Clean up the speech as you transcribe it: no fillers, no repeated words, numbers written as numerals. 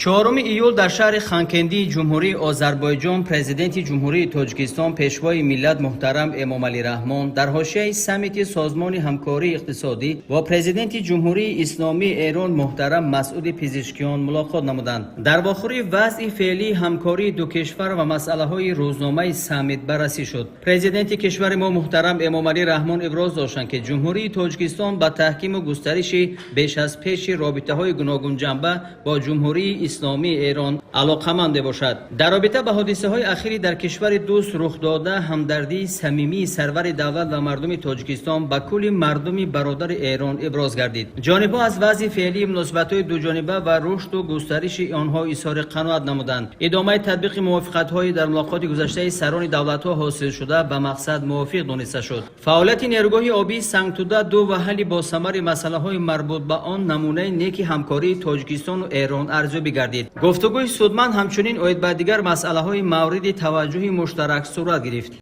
4 июл дар шаҳри Ханкендии Ҷумҳурии Озарбойҷон Президенти Ҷумҳурии Тоҷикистон, Пешвои миллат муҳтарам Эмомалӣ Раҳмон дар ҳошияи саммити Созмони ҳамкории иқтисодӣ бо Президенти Ҷумҳурии Исломии Эрон муҳтарам Масъуди Пизишкиён мулоқот намуданд. Дар вохӯрӣ вазъи феълии ҳамкории ду кишвар ва масъалаҳои рӯзномаи саммит баррасӣ шуд. Президенти кишвари мо муҳтарам Эмомалӣ Раҳмон иброз доштанд, ки Ҷумҳурии Тоҷикистон ба таҳкиму густариши беш аз пеши робитаҳои гуногунҷанба бо Ҷумҳурии Исломии Эрон алоқаманд мебошад. Дар робита ба ҳодисаҳои ахири дар кишвари дӯст рухдода, ҳамдардии самимии сарвари давлат ва мардуми Тоҷикистон ба кулли мардуми бародари Эрон иброз гардид. Ҷонибҳо аз вазъи феълии муносибатҳои дуҷониба ва рушду густариши онҳо изҳори қаноат намуданд. Идомаи татбиқи мувофиқатҳои дар мулоқоти гузаштаи сарони давлатҳо ҳосилшуда ба мақсад мувофиқ дониста шуд. Фаъолияти нерӯгоҳи обии Сангтуда 2 ва ҳалли босамари масъалаҳои марбут ба он намунаи неки ҳамкории Тоҷикистону Эрон арзёбӣ гардид. Гуфтугӯи судманд ҳамчунин оид ба дигар масъалаҳои мавриди таваҷҷӯҳи муштарак сурат гирифт.